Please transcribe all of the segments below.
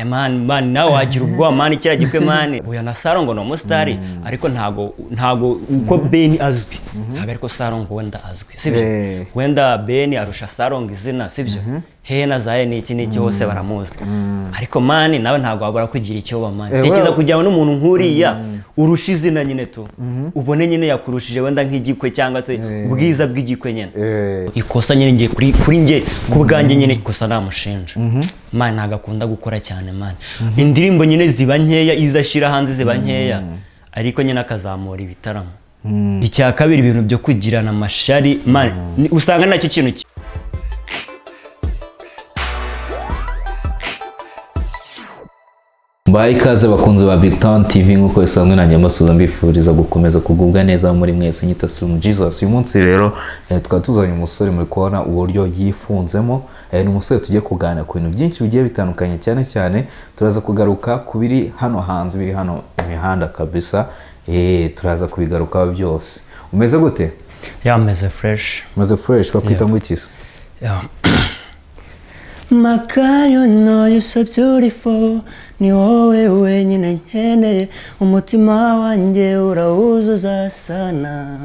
Man, man, nawe wagira ubwoba, man. Kiriya gikwe, man, uyu na Sarongo ni umusitari, ariko ntago uko Beni azwi ntabwo ariko Sarongo wenda azwi, sibyo? Wenda Beni arusha Sarongo izina, sibyo? Hehe na zaye n'iki n'iki, hose baramuzi, ariko man, nawe ntabwo wabura kugira icyo, man. Tekereza kugira ngo n'umuntu nk'uriya urusha izina nyine tu, ubone nyine yakurushije wenda nk'igikwe cyangwa se ubwiza bw'igikwe nyine. Ikosa nyine ngiye kuri njye ku bwanjye nyine, ikosa namushinja, man, ntabwo akunda gukora cyane, man. Indirimbo nyine ziba nkeya, izo ashyira hanze ziba nkeya, ariko nyine akazamura ibitaramo. Icya kabiri, ibintu byo kugirana amashari, man, usanga nacyo kintu Mbahaye ikaze, bakunzi ba Big Town TV. Nk'uko bisanzwe, nanjye mbasuhuza, mbifuriza gukomeza kugubwa neza muri mwese. Nyita Sum Jesus. Uyu munsi rero tukaba tuzanye umusore muri kubona uburyo yifunzemo. Ni umusore tugiye kuganira ku bintu byinshi bigiye bitandukanye. Cyane cyane turaza kugaruka ku biri hano hanze, biri hano imihanda kabisa. Turaza kubigarukaho byose. Umeze gute? Yameze fresh. Umeze fresh. Bakwita ngo iki se? Yeah. Maka, you know you're so beautiful. Ni wowe wenyine nkeneye, umutima wanjye urawuzuza sana.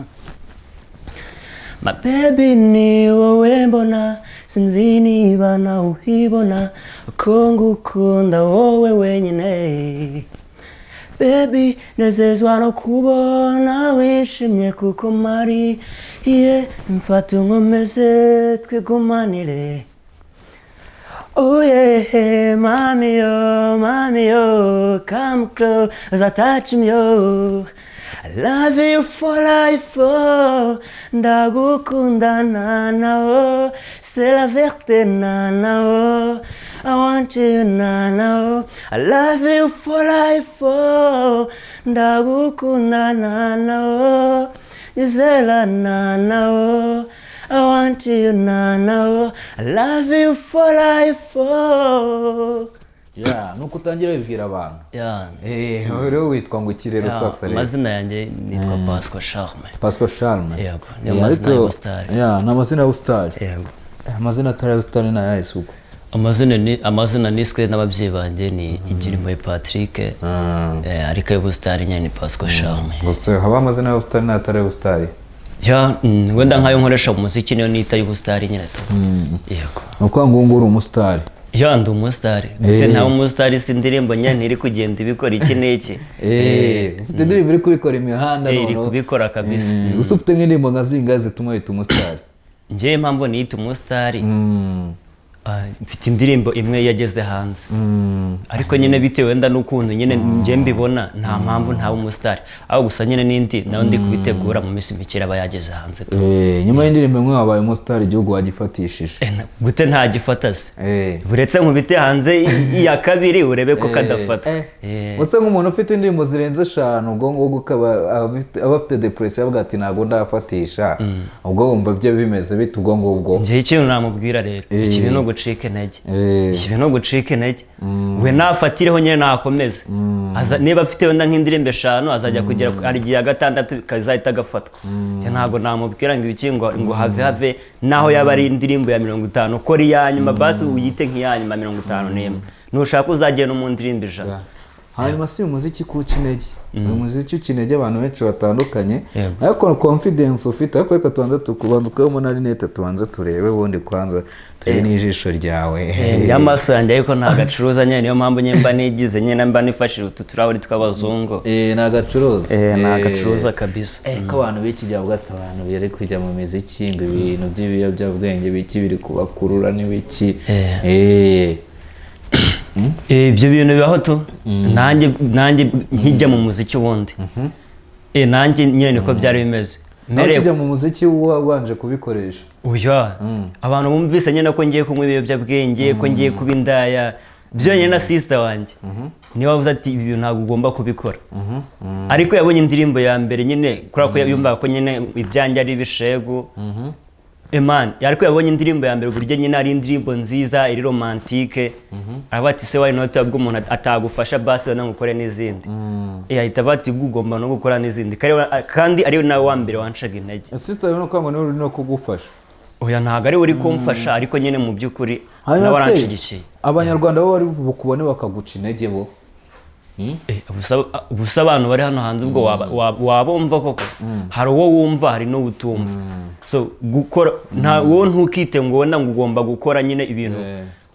My baby, ni wowe mbona, sinzi niba nawe ubibona ko ngukunda wowe wenyine. Baby, nezezwa no kubona wishimye kuko mari ye mfata unkomeze twigumanire. Oh yeah, mommy oh, mommy oh, come close, I touch me oh. I love you for life, oh. Ndagukunda nana oh, c'est la vérité nana oh. I want you nana oh, I love you for life, oh. Ndagukunda nana oh, nyizera nana oh. I want you nana oh, I love you for life, oh. Yeah, nuko utangira wibwira abantu. Yeah. Rero witwa ngo iki rero? Sasa rero Amazina yanjye nitwa Pasco Charme. Pascal Charme. Yego, niyo mazina y'ubusitari. Yeah, ni amazina y'ubusitari. Yego. Amazina atari ay'ubusitari ni ayahe se ubwo? Amazina niswe n'ababyeyi banjye ni Igirimboye Patrick, ariko ay'ubusitari nyine ni Pasco Charme. Gusa haba amazina y'ubusitari n'atari ay'ubusitari. Yeah, wenda nkayo nkoresha mu muziki niyo nita y'ubusitari nyine tu. Yego. Ni ukuvuga ngo ubu ngubu uri umusitari. Yeah, ndi umusitari. Gute ntawe umusitari si indirimbo nyine ntiri kugenda ibikora iki n'iki? Ufite indirimbo iri kubikora imihanda. Iri Noneho kubikora kabisa. Gusa ufite nk'indirimbo nka zingahe zituma wita umusitari? Njyewe impamvu niyita umusitari, mfite indirimbo imwe yageze hanze, ariko nyine bitewe wenda n'ukuntu nyine njye mbibona, nta mpamvu ntawe umusitari aho. Gusa nyine n'indi nayo ndi kubitegura, mu minsi mike iraba yageze hanze tu. Nyuma y'indirimbo imwe wabaye umusitari, igihugu wagifatishije. Gute ntagifata se? Uretse nkubite hanze iya kabiri urebe ko kadafatwa. Gusa nk'umuntu ufite indirimbo zirenze eshanu, ubwo ngubwo ukaba aba afite depression, avuga ati ntabwo ndafatisha, ubwo wumva byo bimeze bite ubwo ngubwo? Njyewe ikintu namubwira rero, ikibi ni ugucika intege. Ikibi ni ugucika intege. We nafatireho nyine, nakomeze. Niba afite wenda nk'indirimbo eshanu, azajya kugera hari igihe ya gatandatu kazahita agafatwa. Njye ntabwo namubwira ngo ibiki, ngo have have, naho yaba ari indirimbo ya 50, kora iya nyuma basi uyite nk'iya nyuma 51, nushaka uzagenda no mu ndirimbo 100. Hanyuma si uyu muziki kuwuca intege, uyu muziki uca intege abantu benshi batandukanye, Yego. ariko confidence ufite. Ariko reka tubanze tukubanza ukubemo na rinete, tubanze turebe ubundi, kwanza turebe n'ijisho ryawe. Y'amaso yanjye ariko ntabwo acuruza nyine, niyo mpamvu nyine mba nigize nyine mba nifashije utu turahuri tw'abazungu. Ni agacuruza. Ni agacuruza kabisa. Ko abantu b'iki gihe bavuga ati abantu bari kujya mu miziki ngo ibintu by'ibiyobyabwenge biki biri kubakurura n'ibiki? Ibyo bintu bibaho tu. Nanjye nkijya mu muziki ubundi, nanjye nyine niko byari bimeze. Nawe Mpereye ukijya mu muziki wabanje kubikoresha? Oya, abantu bumvise nyine ko ngiye kunywa ibiyobyabwenge, ko ngiye kuba indaya, byonyine na sister wanjye niwe wavuze ati ibi bintu ntabwo ugomba kubikora. Ariko yabonye indirimbo ya mbere nyine, kubera ko yumvaga ko nyine ibyanjye ari ibishegu. Eman, ariko yabonye indirimbo ya mbere, uburyo nyine ari indirimbo nziza iri romantique, aravuga ati se why not ubwo umuntu atagufasha basi wenda ngo ukore n'izindi? Ahita avuga ati ugomba no gukora n'izindi. Kandi ari nawe wa mbere wancaga intege. Sister rero ni ukuvuga ngo niwe uri no kugufasha. Oya, ntabwo ari we uri kumfasha, ariko nyine mu by'ukuri Hanyuma nawe se, aranshyigikiye. Abanyarwanda bo bari bukubone bakaguca intege bo? Gusa abantu bari hano hanze ubwo wabumva koko? Hari uwo wumva, hari n'uwo utumva. So gukora nta wowe ntukite ngo wenda ngo ugomba gukora nyine ibintu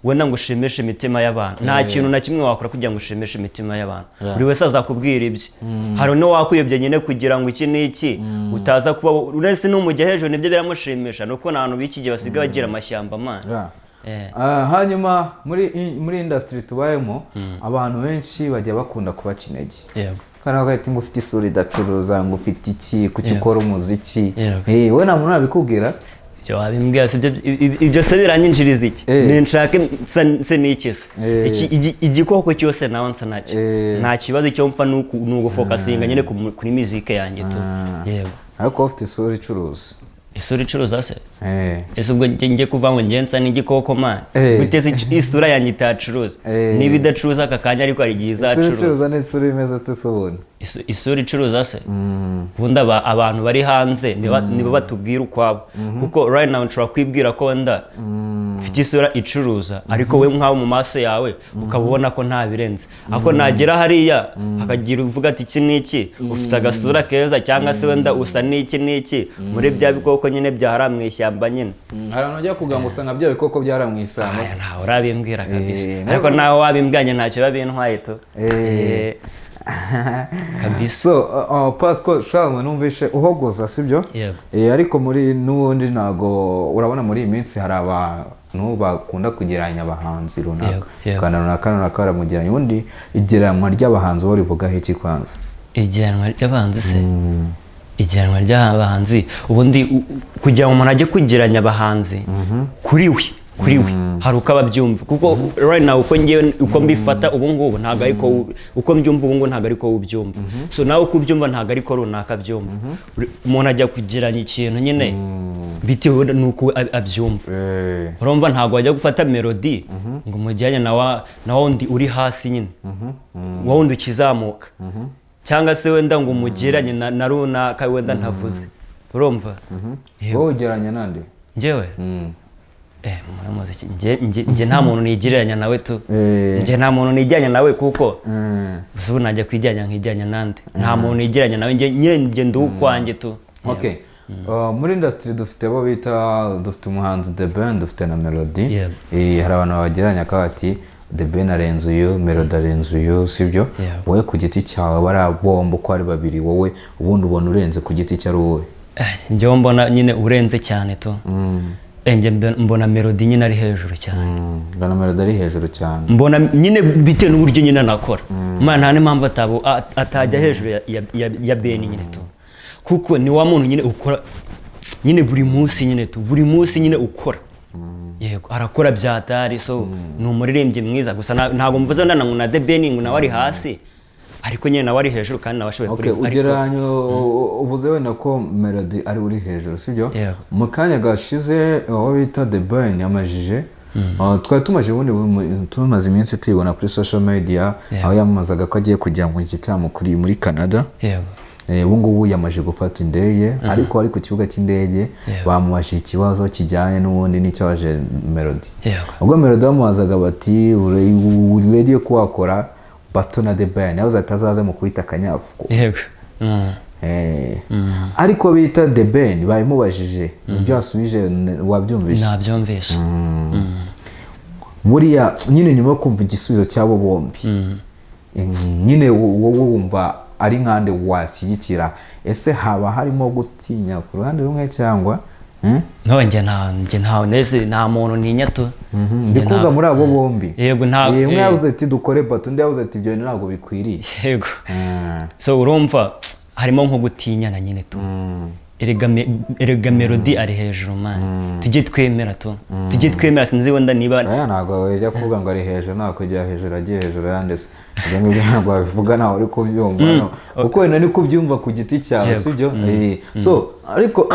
wenda ngo ushimishe imitima y'abantu. Nta kintu na kimwe wakora kugira ngo ushimishe imitima y'abantu. Buri wese azakubwira ibye. Hari n'uwakuyobya nyine kugira ngo iki n'iki utaza kuba uretse n'umujya hejuru, nibyo biramushimisha. Ni uko n'abantu b'iki gihe basigaye bagira amashyamba, man. Hanyuma muri industry tubayemo, abantu benshi bajya bakunda kubaca intege. Kandi bagahita ngo ufite isura idacuruza, ngo ufite iki, kuki ukora umuziki? Wowe nta muntu nabikubwira? Ibyo wabimbwira si ibyo se biranyinjiriza iki? Ninshake nse n'iki se? Igikoko cyose nawe nsa nacyo. Nta kibazo. Icyo mpfa ni ugufocusinga nyine kuri mizike yanjye tu. Yego. Ariko wowe ufite isura icuruza. Isura icuruza se? Eh. Ese ubwo njye kuva ngo njye nsa n'igikoko, man? Gute se isura yanjye itacuruza? Niba idacuruza aka kanya, ariko hari igihe Isura izacuruza. icuruza ni isura imeze ute se ubundi? Isura icuruza se, ubundi abantu bari hanze nibo batubwira ukwabo, kuko right now nshobora kwibwira ko wenda mfite isura icuruza, ariko we nkaho mu maso yawe ukaba ubona ko nta birenze, ariko nagera hariya hakagira uvuga ati iki n'iki, ufite agasura keza, cyangwa se wenda usa n'iki n'iki muri bya bikoko nyine byahara mu ishyamba nyine. Hari abantu bajya kugira ngo usanga bya bikoko byara mu ishyamba. Aya, ntawe urabimbwira kabisa. Ariko Ariko nawe wabimbwanye ntacyo biba bintwaye tu. Kabisa. So Pascal Shalom, numvishe uhogoza, sibyo? Yego. Ariko muri n'ubundi ntago urabona muri iyi minsi hari abantu bakunda kugereranya abahanzi runaka. Yego, yego. Ukabona runaka runaka baramugereranya. Ubundi igereranywa ry'abahanzi wowe rivugaho iki kwanza? Igereranwa ry'abahanzi se? Igereranwa ry'abahanzi ubundi kugira ngo umuntu ajye kugereranya abahanzi, kuri we hari uko aba abyumva, kuko right now uko ngewe uko mbifata ubu ngubu ntabwo ariko uko mbyumva ubu ngubu ntabwo ariko ubyumva. So nawe uko ubyumva ntabwo ariko runaka abyumva. Umuntu ajya kugereranya ikintu nyine bitewe n'uko we abyumva. Urumva ntabwo wajya gufata Melody ngo umujyanye na wundi uri hasi nyine, wa wundi ukizamuka, cyangwa se wenda ngo umugeranye na runaka wenda ntavuze, urumva? Yego. Wowe ugereranya nande? Njyewe muri muziki njye nta muntu nigereranya nawe tu. Njye nta muntu nigereranya nawe, kuko gusa ubu najya kwijyanya nkijyanya nande? Nta muntu nigereranya nawe njye nyine, njye ndi ukwanjye tu. Okay. Muri industry dufite abo bita, dufite umuhanzi The Ben, dufite na Melody. Yego. Hari abantu babagereranya ko bati The Ben arenze uyu, Melody arenze uyu, sibyo? Yego. Wowe ku giti cyawe, bariya bombi uko ari babiri, wowe ubundi ubona urenze ku giti cye ari wowe? Njyewe mbona nyine urenze cyane tu. Njye mbona Melody nyine ari hejuru cyane. Mbona Melody ari hejuru cyane. Mbona nyine bitewe n'uburyo nyine anakora, man, nta n'impamvu atajya hejuru ya Ben nyine tu, kuko ni wa muntu nyine ukora nyine buri munsi nyine tu, buri munsi nyine ukora. Yego, arakora byatari. So ni umuririmbyi mwiza. Gusa ntabwo mvuze ndana ngo na The Ben ngo nawe ari hasi, ariko nyine nawe ari hejuru kandi nawe ashoboye Okay, kuri ugereranya uvuze wenda ko Melody ari uri hejuru, sibyo? Yego. Mu kanya gashize uwo bita The Ben yamajije, twari tumaze ubundi tumaze iminsi tuyibona kuri social media, aho yamamazaga ko agiye kujya mu gitaramo kuri muri Canada. Ubu ngubu yamaze gufata indege, ariko ari ku kibuga cy'indege bamubajije ikibazo kijyanye n'ubundi n'icyabaje Melody. Ubwo Melody bamubazaga bati uri ready ko wakora battle na The Ben, yavuze ati azaze mu kwita akanyafu. yego Ariko bita The Ben babimubajije, ibyo yasubije wabyumvise? Nabyumvise. Buriya nyine nyuma yo kumva igisubizo cy'abo bombi, nyine wowe wumva ari nkande washyigikira? Ese haba harimo gutinya ku ruhande rumwe cyangwa, eh? No, njye nta nese nta muntu ntinya tu. Ndi kuvuga muri abo bombi. Yego, nta Umwe yavuze ati dukore battle, undi yavuze ati ibyo bintu ntabwo bikwiriye. Yego. So urumva harimo nko gutinyana nyine tu. Erega Melody ari hejuru, man, tujye twemera tu, tujye twemera. Sinzi wenda niba Aya ntabwo wajya kuvuga ngo ari hejuru, ntabwo kujya hejuru, agiye hejuru yanditse ibyo ngibyo ntabwo wabivuga, ntawe uri kubyumva hano, kuko wenda ni kubyumva ku giti cyawe. Yego. Sibyo? So Ariko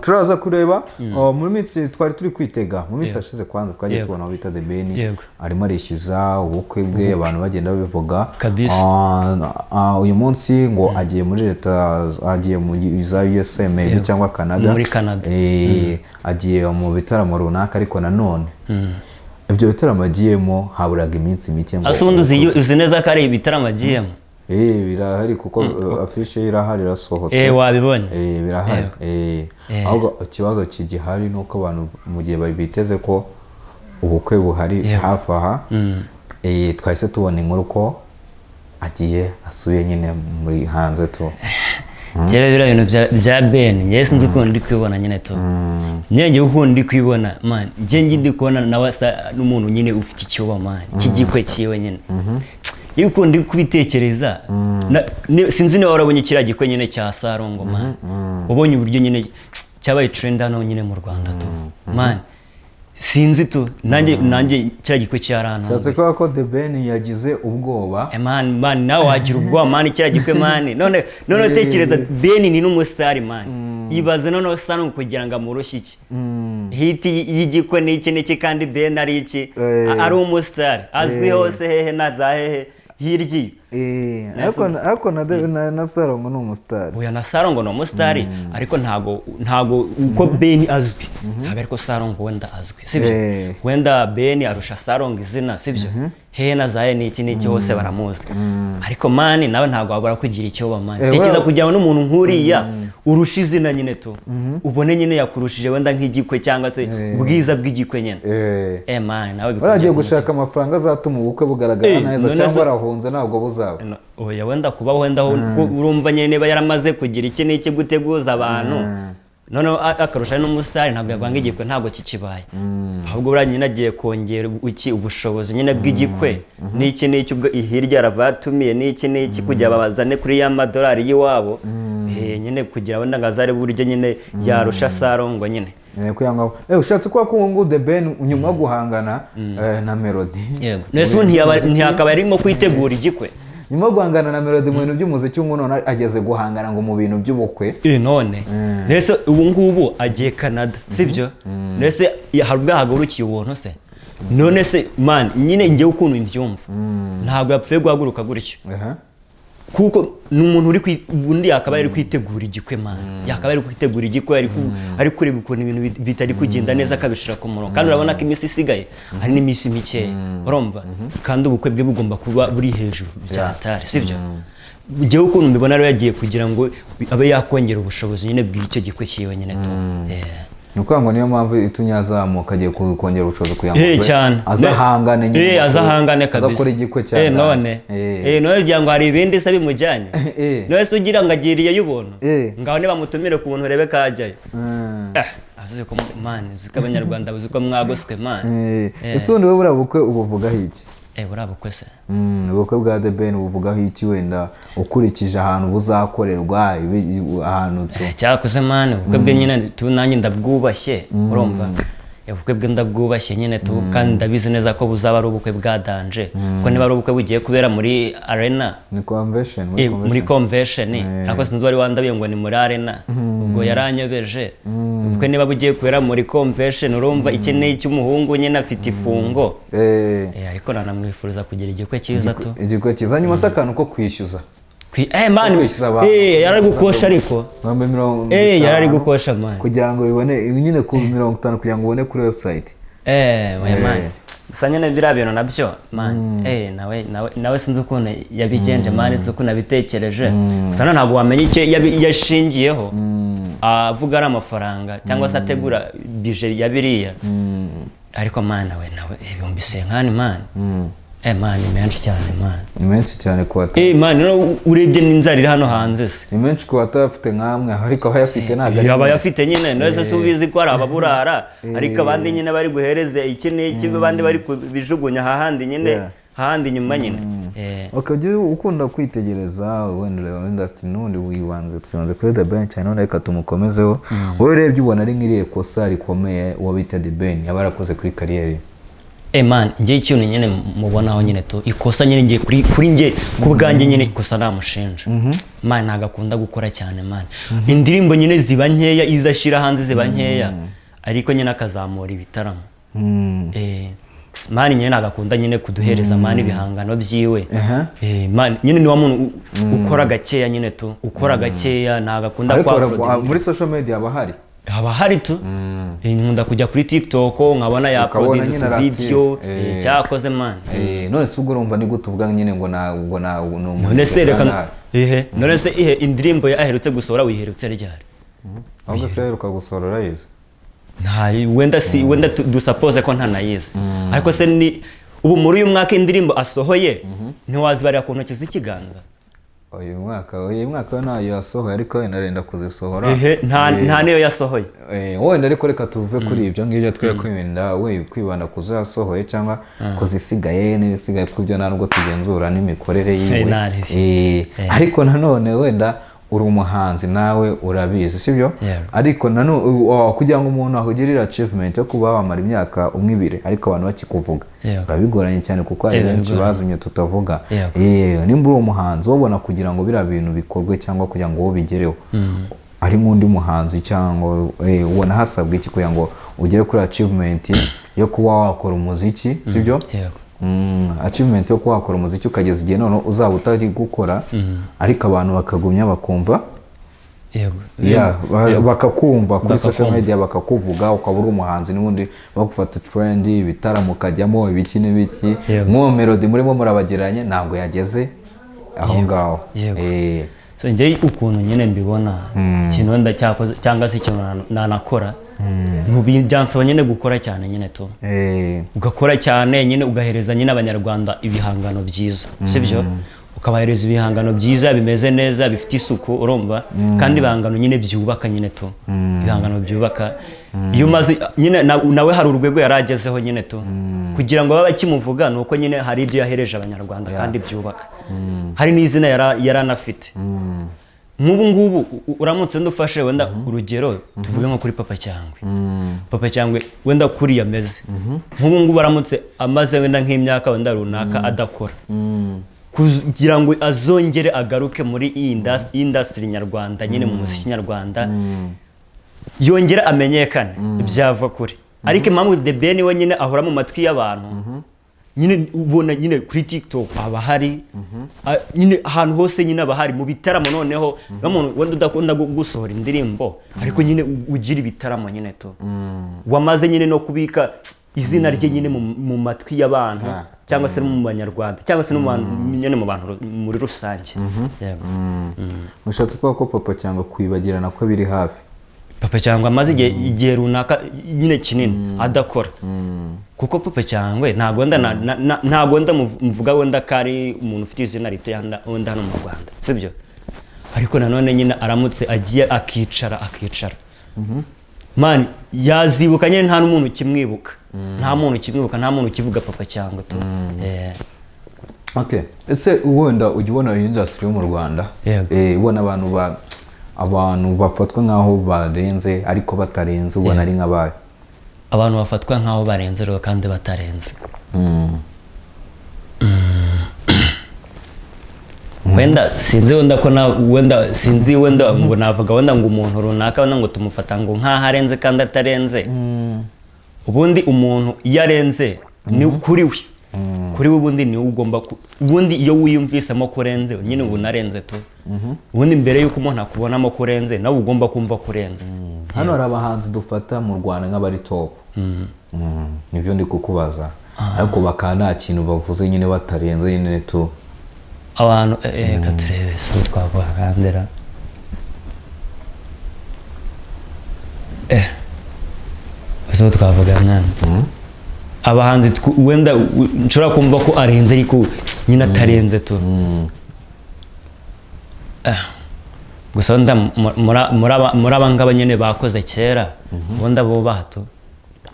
turaza kureba mu minsi twari turi kwitega, mu minsi yashize kwanza twagiye tubona aho bita The Ben arimo arishyuza ubukwe bwe, abantu bagenda babivuga. Kabisa. Uyu munsi ngo agiye muri leta, agiye mu za USA maybe cyangwa Canada. Muri Canada. Agiye mu bitaramo runaka, ariko nanone ibyo bitaramo agiyemo haburaga iminsi mike ngo Ase ubundi uzi neza ko ari ibitaramo agiyemo? Birahari kuko afishe ye irahari, irasohotse. Wabibonye. Birahari. Ahubwo ikibazo kigihari ni uko abantu mu gihe biteze ko ubukwe buhari hafi aha, twahise tubona inkuru ko agiye asuye nyine muri hanze tu. Kera biriya bintu bya Ben, njyewe sinzi ukuntu ndi kubibona nyine tu. Njyewe ukuntu ndi kubibona, man, njye ndi kubona nawe asa n'umuntu nyine ufite icyoba, man, cy'igikwe cyiwe nyine. Iyo ukuntu ndi kubitekereza, sinzi niba warabonye kiriya gikwe nyine cya Sarongo, man, wabonye uburyo nyine cyabaye trend hano nyine mu Rwanda tu, man. Sinzi tu, nanjye kiriya gikwe cyarantunguye. Ushatse kuvuga ko The Ben yagize ubwoba? Man, man, nawe wagira ubwoba, man, kiriya gikwe, man. None tekereza, Ben ni n'umusitari, man. Ibaze noneho Sarongo kugira ngo amurushye iki hit y'igikwe n'iki n'iki, kandi Ben ari iki? Ari umusitari azwi hose, hehe na za hehe hirya iyo. Ariko na Sarongo ni umusitari. Oya, na Sarongo ni umusitari, ariko ntago uko Ben azwi ntabwo ariko Sarongo wenda azwi, sibyo? Wenda Ben arusha Sarongo izina, sibyo? Hehe na za he n'iki n'iki hose baramuzi, ariko man, nawe ntabwo wabura kugira icyo man. Tekereza kugira ngo n'umuntu nk'uriya urusha izina nyine tu, ubone nyine yakurushije wenda nk'igikwe cyangwa se ubwiza bw'igikwe nyine. Man, nawe Buriya agiye bikugera gushaka amafaranga azatuma ubukwe bugaragara neza, none cyangwa se- arahunze ntabwo buzaba. No, oya, wenda kuba wenda ko urumva nyine niba yaramaze kugira iki n'iki guteguza abantu, noneho akarusha n'umusitari, ntabwo yavanga igikwe, ntabwo kikibaye. Ahubwo buriya nyine agiye kongera iki ubushobozi nyine bw'igikwe n'iki n'iki, ubwo hirya arava yatumiye n'iki n'iki kugira babazane kuri ya madolari y'iwabo. Nyine kugira wenda ngo azarebe uburyo nyine yarusha Sarongo nyine. Kugira ngo ushatse kuba ko ubu ngubu The Ben nyuma yo guhangana na Melody Yego, nese ubu ntiyakaba arimo kwitegura igikwe? Nyuma yo guhangana na Melody mu bintu by'umuziki, ubu none ageze guhangana ngo mu bintu by'ubukwe. None mbese ubu ngubu agiye Canada, sibyo? Mbese hari ubwo yahagurukiye ubuntu se? None se man, nyine njyewe ukuntu mbyumva, ntabwo yapfuye guhaguruka gutyo, kuko ni umuntu uri ubundi yakaba ari kwitegura igikwe, man, yakaba ari kwitegura igikwe, ari kureba ukuntu ibintu bitari kugenda neza akabishyira ku murongo. Kandi urabona ko iminsi isigaye hari n'iminsi mikeya, urumva? Kandi ubukwe bwe bugomba kuba buri hejuru byatari, sibyo? Njyewe ukuntu mbibona rero, yagiye kugira ngo abe yakongera ubushobozi nyine bw'icyo gikwe cyiwe nyine tu. Ni ukuvuga ngo niyo mpamvu itumye azamuka, agiye kongera ubushobozi kugira ngo Cyane. azahangane nyine. Azahangane kabisa. Azakora igikwe cyane. None none ugira ngo hari ibindi se bimujyanye? None se ugira ngo agiriyeyo ubuntu? Ngaho nibamutumire ku buntu urebe ko ajyayo. Azuzi ko man, uzi ko Abanyarwanda uzi ko mwagoswe, man. Ese ubundi wowe buriya bukwe ubuvugaho iki? Buriya bukwe se? Ubukwe bwa The Ben buvugaho iki, wenda ukurikije ahantu buzakorerwa, ahantu tu? Cyakoze man, ubukwe bwe nyine tu nanjye ndabwubashye, urumva? Ubukwe bwe ndabwubashye nyine tu, kandi ndabizi neza ko buzaba ari ubukwe bwa danger, ko niba ari ubukwe bugiye kubera muri arena. Ni convention, muri Muri convention. Convention, ariko sinzi wari wandabiye ngo ni muri arena, ubwo yaranyobeje. Ubukwe niba bugiye kubera muri convention, urumva iki ni icy'umuhungu nyine afite ifungo. Ariko nanamwifuriza kugira igikwe cyiza tu. Igikwe cyiza. Nyuma se akantu ko kwishyuza Man, kwishyuza abantu. Yarari gukosha ariko. Ibihumbi mirongo Yarari itanu gukosha, man. Kugira ngo bibone nyine ku 50 kugira ngo ubone kuri website. Oya man, gusa nyine biriya bintu nabyo, man, nawe sinzi ukuntu yabigenje, man, sinzi ukuntu yabitekereje. Gusa ntabwo wamenya icyo yashingiyeho avuga ari amafaranga cyangwa se ategura budget ya biriya, ariko man, nawe 50,000, man, man, ni menshi cyane, man. Ni menshi cyane ku bata Man, noneho urebye n'inzara iri hano hanze se? Ni menshi ku batayafite nk'amwe, ariko abayafite ntabwo ari Yaba menshi. ayafite nyine, none se ubizi ko hari ababurara, ariko abandi nyine bari guhereze iki n'iki, abandi bari kubijugunya ahandi nyine, ahandi inyuma nyine. Ukajya ukunda kwitegereza wenda ureba industry, n'ubundi wibanze twibanze kuri The Ben cyane, none reka tumukomezeho. Wowe urebye ubona ari nk'irihe kosa rikomeye uwo bita The Ben yaba yarakoze kuri career ye? Man, njye ikintu nyine mubonaho nyine tu, ikosa nyine ngiye kuri njye ku bwanjye nyine, ikosa namushinja, man, ntabwo akunda gukora cyane, man. Indirimbo nyine ziba nkeya, izo ashyira hanze ziba nkeya, ariko nyine akazamura ibitaramo. Man, nyine ntabwo akunda nyine kuduhereza, man, ibihangano byiwe. Man, nyine ni wa muntu ukora gakeya nyine tu, ukora gakeya, ntabwo akunda Ariko kwa muri social media haba hari. Haba hari tu. Nkunda kujya kuri TikTok nkabona ya Ukabona uploading nyine utu ari video. active. Cyakoze, man. None se ubwo urumva ni gute uvuga nyine ngo ni umuntu None se reka kandi ihe, none se ihe indirimbo ye aherutse gusohora wiherutse ryari? Ahubwo se aheruka gusohora urayizi? Nta, wenda si wenda dusuppose ko ntanayizi, ariko se ni ubu muri uyu mwaka indirimbo asohoye ntiwazibarira ku ntoki z'ikiganza? Uyu mwaka we ntayo yasohoye, ariko wenda arenda kuzisohora. Ehe, nta niyo yasohoye. Wenda ariko reka tuve kuri ibyo ngibyo, twe kwirinda we kwibanda ku zo yasohoye cyangwa ku zisigaye n'ibisigaye, ku byo ntabwo tugenzura n'imikorere yiwe. Naribi. Ariko nanone wenda uri umuhanzi nawe urabizi, sibyo? Yego. Ariko nanone kugira ngo umuntu akugirire achievement yo kuba wamara imyaka umwe, ibiri, ariko abantu bakikuvuga, biba bigoranye cyane, kuko hari benshi bigoranye. bazimye tutavuga. Yego. Nimba uri umuhanzi, ubona kugira ngo biriya bintu bikorwe cyangwa kugira ngo wowe ubigereho ari nk'undi muhanzi, cyangwa ubona hasabwa iki kugira ngo ugere kuri achievement yo kuba wakora umuziki, sibyo? Yego. Achievement yo kuba wakora umuziki ukageza igihe noneho uzaba utari gukora, ariko abantu bakagumya bakumva, Yego. Yeah, bakakumva kuri social Bakakumva. media, bakakuvuga, ukaba uri umuhanzi n'ubundi bagufata trend, ibitaramo ukajyamo, ibiki n'ibiki. Yego. Nk'uwo Melody murimo murabagereranya ntabwo yageze aho ngaho. Yego. So njye ukuntu nyine mbibona, ikintu wenda cyakoze cyangwa se ikintu nanakora, byansaba nyine gukora cyane nyine tu, ugakora cyane nyine, ugahereza nyine Abanyarwanda ibihangano byiza, sibyo? Ukabahereza ibihangano byiza, bimeze neza, bifite isuku, urumva? Kandi ibihangano nyine byubaka nyine tu, ibihangano byubaka. Iyo umaze nyine nawe hari urwego yari agezeho nyine tu, kugira ngo babe bakimuvuga ni uko nyine hari ibyo yahereje Abanyarwanda kandi byubaka, hari n'izina yari anafite. Nk'ubu ngubu uramutse ndufashe wenda urugero, tuvuge nko kuri Papa Cyangwe. Papa Cyangwe wenda kuriya ameze nk'ubu ngubu, aramutse amaze wenda nk'imyaka wenda runaka adakora, kugira ngo azongere agaruke muri iyi industry nyarwanda nyine, mu muziki nyarwanda, yongere amenyekane, byava kure. Ariko impamvu The Ben we nyine ahora mu matwi y'abantu nyine, ubona nyine kuri TikTok aba ahari, nyine ahantu hose nyine aba ahari mu bitaramo. Noneho n'umuntu wenda udakunda gusohora indirimbo, ariko nyine ugira ibitaramo nyine tu, wamaze nyine no kubika izina rye nyine mu matwi y'abantu, cyangwa se no mu Banyarwanda, cyangwa se no mu bantu nyine, mu bantu muri rusange. Yego. Mushatse kuvuga ko Papa Cyangwa kwibagirana ko biri hafi? Papa Cyangwa amaze igihe runaka nyine kinini adakora, kuko Papa Cyangwe ntabwo wenda ntabwo wenda mvuga wenda ko ari umuntu ufite izina rito wenda hano mu Rwanda, sibyo? Ariko nanone nyine aramutse agiye akicara akicara, man, yazibuka nyine nta n'umuntu ukimwibuka, nta muntu ukimwibuka, nta muntu ukivuga Papa Cyangwe tu. Okay. Ese wenda ujya ubona iyi industry yo mu Rwanda? Yego. Ubona abantu bafatwa nk'aho barenze ariko batarenze, ubona ari nk'abahe? Abantu bafatwa nk'aho barenze rero kandi batarenze, wenda sinzi wenda ko na wenda sinzi wenda ngo navuga wenda ngo umuntu runaka wenda ngo tumufata ngo nk'aho arenze kandi atarenze. Ubundi umuntu iyo arenze ni kuri we ubundi niwe ugomba ubundi iyo wiyumvisemo ko urenze nyine uba unarenze tu. Ubundi mbere y'uko umuntu akubonamo ko urenze, nawe ugomba kumva ko urenze. Hano hari abahanzi dufata mu Rwanda nk'abari top. Nibyo ndi kukubaza, ariko bakaba nta kintu bavuze nyine, batarenze nyine tu. Abantu reka turebe si ubu twavuga kandera si ubu twavuga mwana abahanzi wenda nshobora kumva ko arenze ariko nyine atarenze tu. Gusa wenda muri aba ngaba nyine bakoze kera, wenda bubaha tu,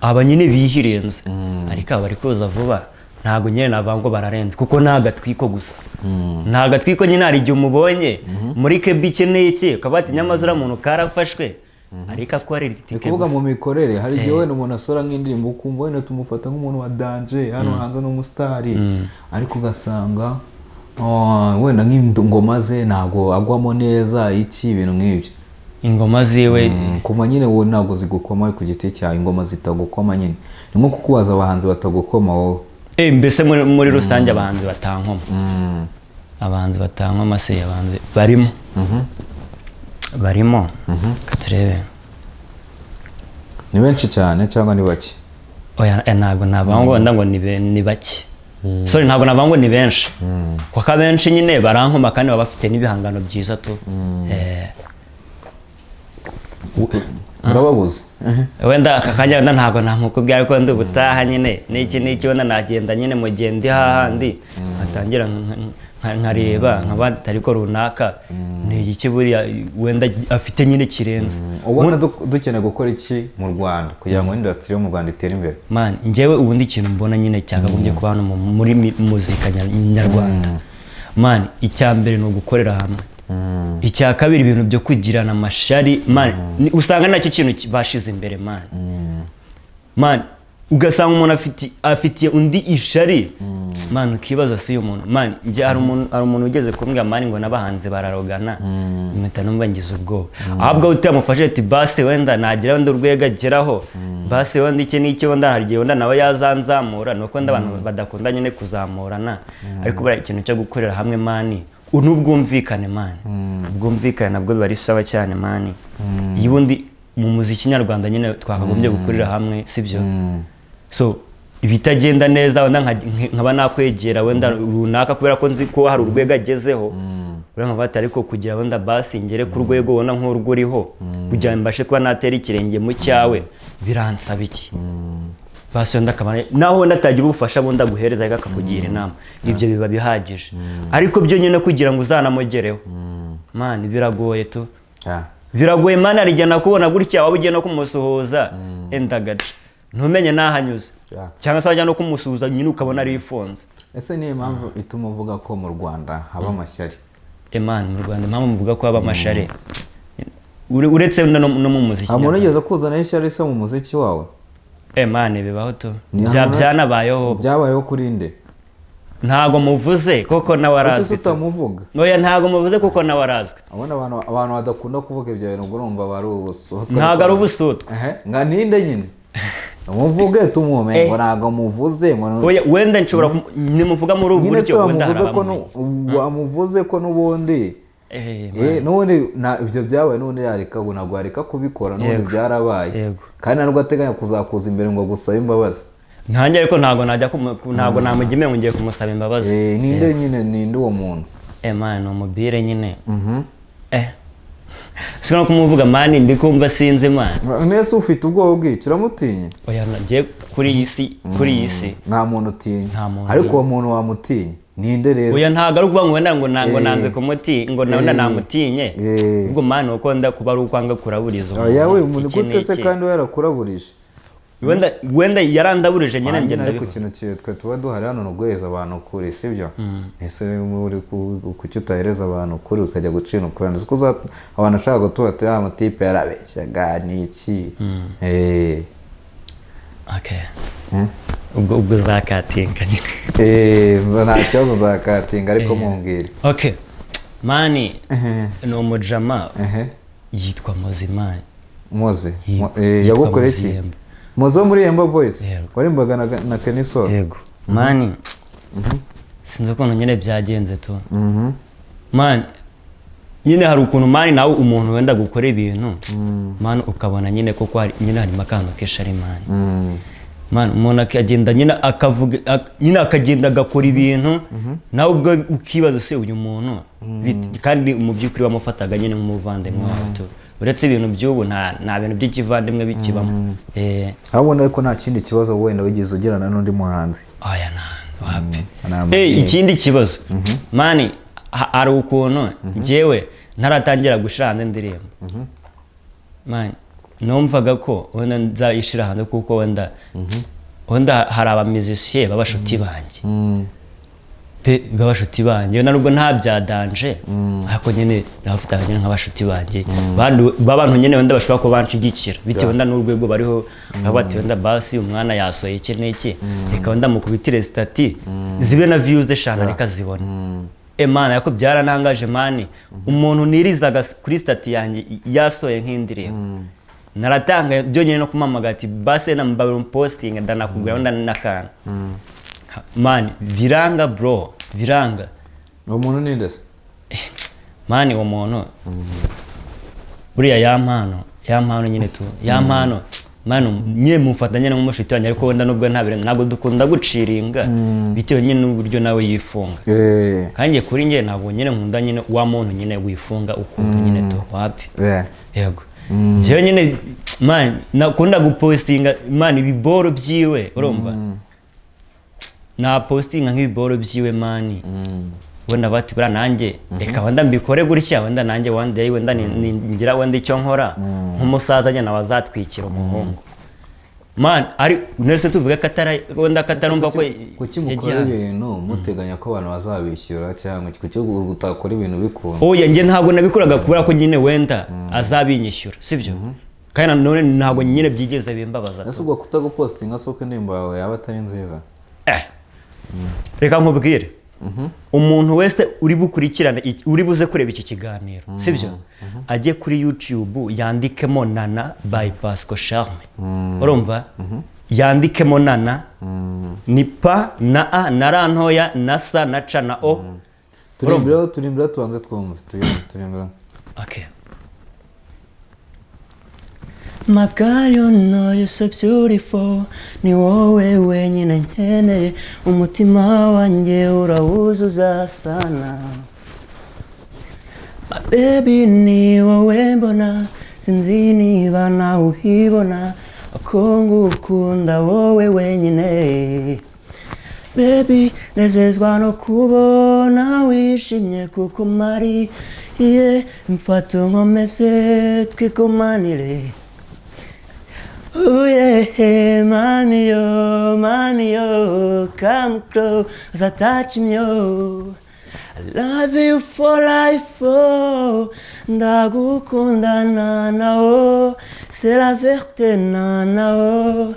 aba nyine bihirenze, ariko aba bari kuza vuba ntabwo nyine navuga ngo bararenze, kuko ni agatwiko gusa, ni agatwiko nyine. Hari igihe umubonye muri kebi ikeneye iki, ukavuga ati nyamaze uriya muntu karafashwe. Ariko akorera Ni itike kuvuga gusa. Mu mikorere, hari igihe wenda umuntu asora nk'indirimbo, ukumva wenda tumufata nk'umuntu wa danger hano hanze n'umusitari, ariko ugasanga wenda nk'ingoma ze ntabwo agwamo neza, iki, ibintu nk'ibyo. Ingoma ziwe? Koma nyine, wowe ntabwo zigukoma ku giti cyawe, ingoma zitagukoma nyine, ni nko kukubaza abahanzi batagukoma wowe. Mbese muri rusange abahanzi batankoma, abahanzi batankoma se, abahanzi barimo, reka turebe. Ni benshi cyane cyangwa ni bake? Oya, ntabwo navuga ngo wenda ngo ni bake, sorry, ntabwo navuga ngo ni benshi, kuko abenshi nyine barankoma kandi baba bafite n'ibihangano byiza tu. Urababuze? Wenda aka kanya wenda ntabwo namukubwira, ariko wenda ubutaha nyine n'iki n'iki, wenda nagenda nyine mu gihe ndi hahandi nkatangira nkareba nkaba ariko runaka ni igiki buriya wenda afite nyine kirenze. Ubona dukeneye gukora iki mu Rwanda kugira ngo industry yo mu Rwanda itere imbere? Man, njyewe ubundi ikintu mbona nyine cyakagombye kuba hano muri muzika nyarwanda, man, icya mbere ni ugukorera hamwe. Icya kabiri, ibintu byo kugirana amashari, man, usanga nacyo kintu bashize imbere, man. Man, ugasanga umuntu afitiye undi ishari, man, ukibaza si uyu muntu. Man, njye hari umuntu ugeze kumbwira, man, ngo n'abahanzi bararogana, mpita numva ngize ubwoba. Ahubwo utamufashe ati basi wenda nagira wenda urwego ageraho, basi wenda iki n'iki, wenda hari igihe wenda nawe yazanzamura. Ni uko wenda abantu badakunda nyine kuzamurana, ariko buriya ikintu cyo gukorera hamwe, man, n'ubwumvikane, man, ubwumvikane nabwo biba ari sawa cyane, man. Iyo ubundi mu muziki nyarwanda nyine twakagombye gukorera hamwe, sibyo? So ibitagenda neza, wenda nkaba nakwegera wenda runaka kubera ko nzi ko hari urwego agezeho, uriya nkavuga ati ariko kugira wenda basi ngere ku rwego wenda nk'urwo uriho, kugira ngo mbashe kuba natera ikirenge mu cyawe, biransaba iki? Basi wenda akaba naho wenda atagira ubufasha bundi aguhereza, ariko akakugira inama, ibyo biba bihagije. Ariko byo nyine kugira ngo uzanamugereho, man, biragoye tu. Biragoye, man. Hari igihe nakubona gutya, waba ugiye no kumusuhuza enda agaca ntumenye n'aho anyuze, cyangwa se wajya no kumusuhuza nyine ukabona arifunze. Ese niyo mpamvu ituma uvuga ko mu Rwanda haba amashyari? Eh man, mu Rwanda impamvu muvuga ko haba amashari, uretse no mu muziki Nta muntu nyarwanda. wigeze kuzanaho ishyari se mu muziki wawe? Eh man, bibaho tu. Ni ahantu- Byanabayeho. Byabayeho kuri nde? Ntago muvuze kuko nawe Kuki se arazwi tu. utamuvuga? Oya, ntago muvuze kuko nawe arazwi. Abona abantu badakunda kuvuga ibyo bintu, ubwo urumva bari ubusutwa. Ntago ari ubusutwa. Ehe, nga ninde nyine? Muvuge tumumenye, ngo ntabwo muvuze ngo Oya, wenda nshobora nimuvuga muri ubu Nyine se buryo, wenda hari wamuvuze ko abamumenye. Wamuvuze ko n'ubundi n'ubundi ibyo byabaye, n'ubundi yareka ngo ntabwo yareka kubikora n'ubundi. Byarabaye. Kandi ntabwo ateganya kuzakuza imbere ngo agusabe imbabazi. Nkanjye ariko ntabwo najya ntabwo namujya ngo ngiye kumusaba imbabazi. Ninde nyine, ninde uwo muntu? Eh man, ni umubire nyine. Si no kumuvuga, man, ndi kumva sinzi, man. Nese ufite ubwoba bw'iki? Uramutinya? Oya, nagiye kuri iyi si. Nta muntu utinya. Nta muntu. Ariko uwo muntu wamutinya, ninde rero? Oya, ntabwo ari ukuvuga ngo wenda ngo nanze kumuti ngo nawe namutinye. Ubwo man, uko nda kuba ari ukwanga kuraburiza umuntu, Yawe umuntu iki gute se? n'iki. Kandi we yarakuraburiye. Wenda yarandaburije nyine, njye Nyine ariko ndabivuga. ikintu twe tuba duhari hano ni uguhereza abantu ukuri, sibyo? Ese uri kuki utahereza abantu ukuri, ukajya gucina ukuri? Nzi ko abantu ashaka gutura ati ya mutipe yarabeshyaga, ni iki? Okay. Ubwo zakatinga nyine. Nta kibazo, nzakatinga, ariko mumbwire. Okay man, ni umujama yitwa Mozimani. Moze? Yitwa Yagukoreye iki? Moziyemba. Moze wo muri Yemba Voice? Yego. Warimbaga na Kenny Sol? Yego man, sinzi ukuntu nyine byagenze tu. Man, nyine hari ukuntu, man, nawe umuntu wenda gukora ibintu, man, ukabona nyine koko nyine harimo akantu k'ishari, man. Man, umuntu akagenda nyine akavuga nyine akagenda agakora ibintu, nawe ubwo ukibaza se uyu muntu kandi mu by'ukuri wamufataga nyine nk'umuvandimwe wawe tu. Uretse ibintu by'ubu, nta bintu by'ikivandimwe bikibamo. Urabona, ariko nta kindi kibazo wenda wigeze ugirana n'undi muhanzi? Aya, nta, wapi. Nta. Ikindi kibazo, man, hari ukuntu njyewe ntaratangira gushyira hanze indirimbo, man, numvaga ko wenda nzayishyira hanze kuko wenda hari abamizisiye b'abashuti banjye. Pe b'abashuti banjye, nubwo nta bya danger, ariko nyine ndabafata nyine nk'abashuti banjye. B'abantu nyine wenda bashobora kuba banshigikira bitewe wenda n'urwego bariho, baba bati: "Wenda basi umwana yasohoye iki n'iki, reka wenda mukubitire status zibe na views 5, reka zibone." Emana, ariko byaranangaje, man. Umuntu nirizaga kuri status yanjye yasohoye nk'indirimbo, naratanga byonyine no kumamagara ati: "Basi na mbabura posting, ndanakugura wenda n'akantu." Man, biranga bro, biranga. Uwo muntu ni nde se? Man, uwo muntu buriya ya mpano nyine tu, ya mpano, man, nyine mufata nyine nk'umushuti wanjye, ariko wenda nubwo nta bintu, ntabwo dukunda guciringa bitewe nyine n'uburyo nawe yifunga. Kandi njye, kuri njye, ntabwo nyine nkunda nyine wa muntu nyine wifunga ukuntu nyine tu, wapi. Yego, njyewe nyine, man, nakunda gupostinga, man, ibiboro byiwe, urumva, napostinga nk'ibiboro byiwe, man, wenda bati: "Buriya nanjye reka wenda mbikore gutya, wenda nanjye one day wenda ngira wenda icyo nkora nk'umusaza nyine wazatwikira umuhungu." Man, ari nese tuvuge ko atari wenda ko atarumva ko Kuki mukora yagiye hanze. ibintu muteganya ko abantu bazabishyura, cyangwa kuki utakora ibintu bikunda? Oya, njye ntabwo nabikoraga kubera ko nyine wenda azabinyishyura, sibyo? Kandi nanone ntabwo nyine byigeze bimbabaza. Ese ubwo kutagupostinga si uko indirimbo yawe yaba atari nziza? Reka nkubwire, umuntu wese uri bukurikirane uri buze kureba iki kiganiro, sibyo, ajye kuri YouTube yandikemo "Nana" by Pasco Charme, urumva, yandikemo "Nana", ni P na A na R ntoya na S na C na O. Turimbiraho, turimbiraho, tubanze twumve, turimbiraho. Okay. My God, you know you're so beautiful. Ni wowe wenyine nkeneye, umutima wanjye urawuzuza sana. My baby, ni wowe mbona, sinzi niba nawe ubibona ko ngukunda wowe wenyine. Baby, nezezwa no kubona wishimye kuko mari iye mfata nkomeze twigumanire. Oh yeah, mami yo, mami yo, come close, touch me yo. I love you for life, oh. Ndagukunda nana, oh. C'est la vérité, nana, oh.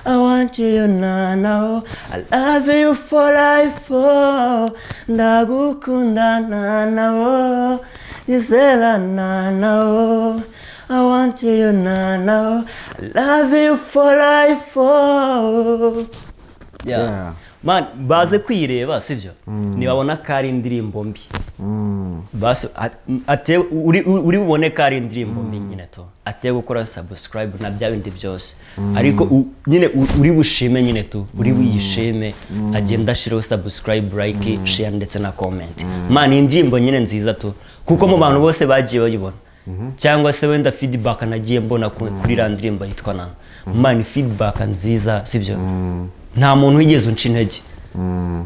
I want you, nana, oh. I love you for life, oh. Ndagukunda nana, oh. Gisela nana, oh. I want you, nana, oh. I love you for life, oh. Yeah. Man, baze kwireba, sibyo, nibabona ko ari indirimbo mbi, basi ate uri bubone ko ari indirimbo mbi nyine to, ate gukora subscribe na bya bindi byose, ariko nyine uri bushime nyine tu, uri buyishime, agenda ashiraho subscribe, like, share ndetse na comment. Man, indirimbo nyine nziza tu, kuko mu bantu bose bagiye bayibona cyangwa se wenda feedback nagiye mbona kuri iriya ndirimbo yitwa "Nana", man, feedback nziza, sibyo? Nta muntu wigeze unca intege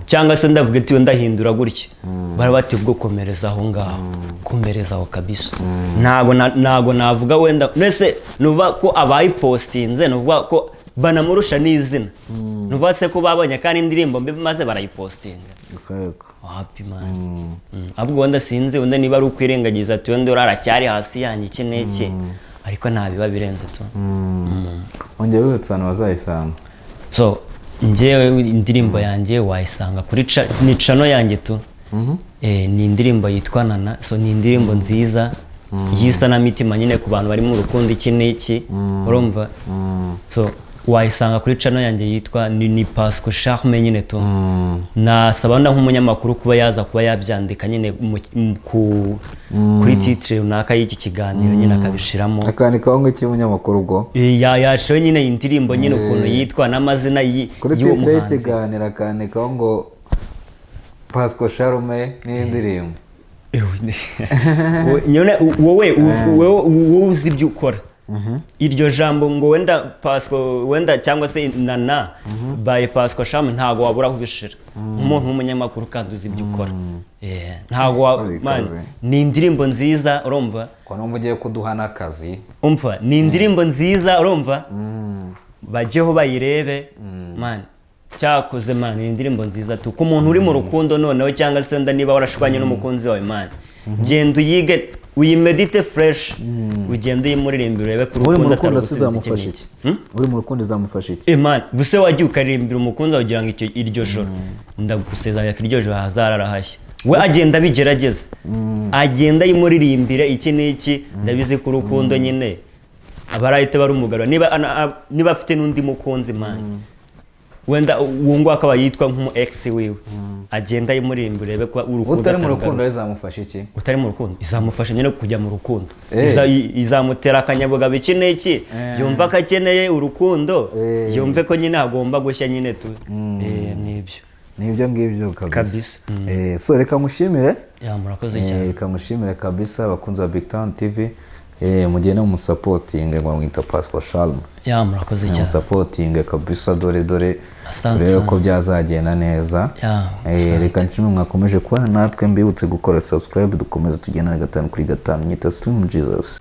cyangwa se ndavuga ati: "Ndahindura gutya." Bari bati: "Ubwo komereza aho ngaho, komereza aho kabisa." Ntabwo navuga wenda mbese nuvuga ko abayipostinze, nuvuga ko banamurusha n'izina, nuvuga se ko babonye kandi indirimbo mbi maze barayipostinga? Yego. Wapi, man. Ahubwo wenda sinzi wenda niba ari ukwirengagiza ati wenda uracyari hasi yanjye, iki n'iki, ariko nta biba birenze tu. Wongera wibutsa ahantu bazayisanga. So njyewe indirimbo yanjye wayisanga kuri ni channel yanjye tu. Ni indirimbo yitwa "Nana". So ni indirimbo nziza y'isanamitima nyine ku bantu bari mu rukundo, iki n'iki, urumva. So wayisanga kuri channel yanjye yitwa ni Pasco Charme nyine tu. Nasaba wenda nk'umunyamakuru kuba yaza kuba yabyandika nyine kuri titre runaka y'iki kiganiro nyine akabishiramo. Akandikaho ngo iki munyamakuru ubwo? Yashireho nyine indirimbo nyine ukuntu yitwa n'amazina Kuri y'uwo titre muhanzi. y'ikiganiro akandikaho ngo "Pasco Charme" n'indirimbo. Nyine wowe uzi ibyo ukora, iryo jambo ngo wenda Pasco wenda cyangwa se "Nana" by Pasco Charme, ntabwo wabura kubishira nk'umuntu w'umunyamakuru kandi uzi ibyo ukora. Ntabwo Ikaze. Man, ni indirimbo nziza, urumva. Ko numva ugiye kuduha n'akazi. Umva, ni indirimbo nziza, urumva, bajyeho bayirebe, man. Cyakoze, man, ni indirimbo nziza tu ku muntu uri mu rukundo noneho, cyangwa se wenda niba warashwanye n'umukunzi wawe, man, genda uyige, uyimedite fresh, ugende uyimuririmbire, urebe ko Uri mu urukundo rukundo atari se ugusubiza iki izamufasha n'iki. iki? Uri mu rukundo izamufasha iki? Man, buse wagiye ukaririmbira umukunzi wawe kugira ngo icyo iryo joro, ndagusezeranya ko iryo joro hazarara hashya. We agenda abigerageza, agenda ayimuririmbire iki n'iki. Ndabizi ko urukundo nyine aba arahita barumugarura. Niba afite n'undi mukunzi, man, wenda uwo nguwo akaba yitwa nk'umu ex wiwe, agenda ayimuririmbire, urebe ko urukundo Utari mu atarugarura. rukundo we izamufasha iki? Utari mu rukundo izamufasha nyine kujya mu rukundo. Izamutera akanyabugabo iki n'iki, yumva ko akeneye urukundo, yumve ko nyine agomba gushya nyine tu. Nibyo. Nibyo ngibyo kabisa. Kabisa. So reka ngushimire. Ya, murakoze cyane. Reka ngushimire kabisa. Abakunzi ba Big Town TV, mugende mumusapotinge, ngo bamwita Pascal Shalom. Ya, murakoze cyane. Musapotinge kabisa, dore dore Asante turebe sana. ko byazagenda neza. Ya, asante. Reka nshimwe mwakomeje kubana natwe, mbibutse gukora subscribe, dukomeze tugendane gatanu kuri gatanu. Nyita Slim Jesus.